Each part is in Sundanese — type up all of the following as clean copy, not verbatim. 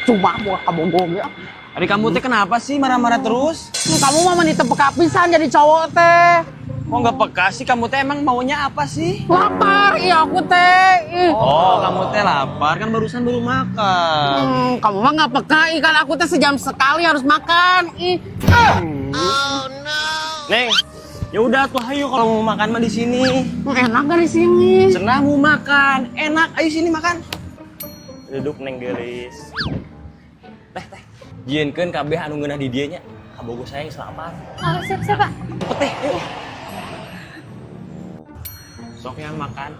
Cuma mau kabogoh ya. Ari kamu teh kenapa sih marah-marah terus? Kamu mah meni teu peka pisan jadi cowok teh. Kok nggak peka sih? Kamu teh emang maunya apa sih? Lapar, iya aku teh. Ih. Oh, kamu teh lapar kan barusan baru makan. Kamu mah nggak peka, ih kan aku teh sejam sekali harus makan. Ih. Neng, ya udah tuh ayo kalau mau makan mah di sini. Enak gak di sini? Senang mau makan, enak. Ayo sini makan. Duduk Neng Gelis. Teh, teh. Jieunkeun kabeh anu ngeunah di dieu nya. Kabogoh saya yang lapar. Oh, siap, siap, Pak. Cepet teh, yuk. Sok yang makan.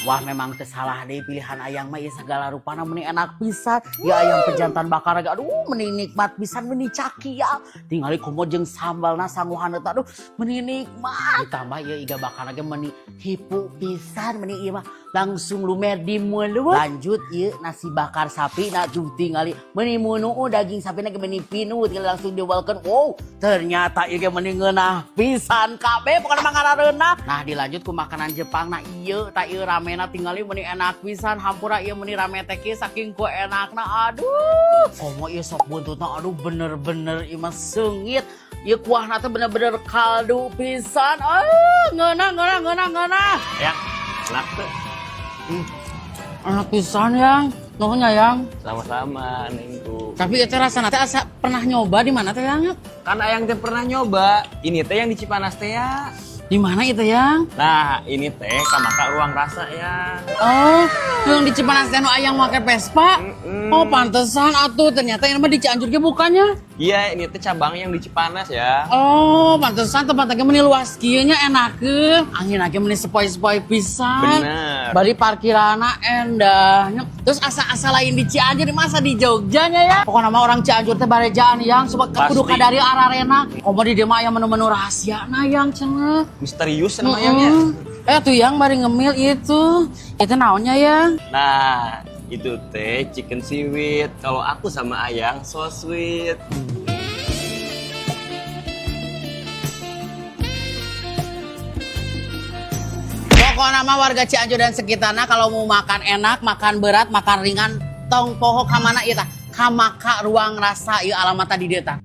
Wah memang teu salah deh pilihan ayang mah ieu segala rupana meni enak pisan. Ya ayam pejantan bakar aduh meni nikmat pisan meni caki ya. Tingali komo jeung sambalna sanguhan eta aduh meni nikmat. Ditambah ieu iga bakar ge meni hipu pisan meni ieu mah langsung lumer di mulut. Lanjut ieu nasi bakar sapi na tuh tingali meni munuu daging sapina ge meni pinu tinggal langsung diwalkeun. Wow, ternyata ieu ge meni ngeunah pisan kabeh pokona mah ngarareunah. Nah dilanjut ku makanan Jepang nah ieu tah ieu ramena tingali meni enak pisan hampura ieu meni rame teh kieu saking ku enakna aduh. Komo ieu sop buntutna aduh bener-bener ieu mah seungit. Ieu kuahna teh bener-bener kaldu pisan. Ah, ngeunah ngeunah ngeunah ngeunah. Ya, enak tuh. Enak pisan yang. Nuhun ya yang. Sama-sama, Neng tuh. Tapi itu rasana teh asa pernah nyoba di mana teh yang? Kan ayang teh pernah nyoba. Ini teh yang di Cipanas teh ya. Di mana itu yang? Nah, ini teh kamaka ruang rasa ya. Oh, yang di Cipanas teh nu ayang make Vespa. Mm-mm. Oh, pantesan atuh ternyata ini mah di Cianjur ge bukannya. Iya, ini teh cabang yang di Cipanas ya. Oh, pantesan tempatnya meni luas kieu nya enakeun. Angin ge meni sepoi-sepoi pisan. Bener. Bari parkiranna endah. Terus asa-asa lain di Cianjur masa di Jogja nya ya. Pokoknya mah orang Cianjur teh barejaan yang sebab Pasti. kudu kadari ararena. Komo di dieu mah aya menu-menu rahasia na yang cenah. Misterius namanya. Eh tuh yang bari ngemil itu. Itu naonnya ya? Nah, itu teh chicken seaweed. Kalau aku sama ayang so sweet. Pokoknya mah warga Cianjur dan sekitarnya kalau mau makan enak, makan berat, makan ringan, tong poho kamana ieu tah? Kamaka ruang rasa ieu alamat di dieu tah.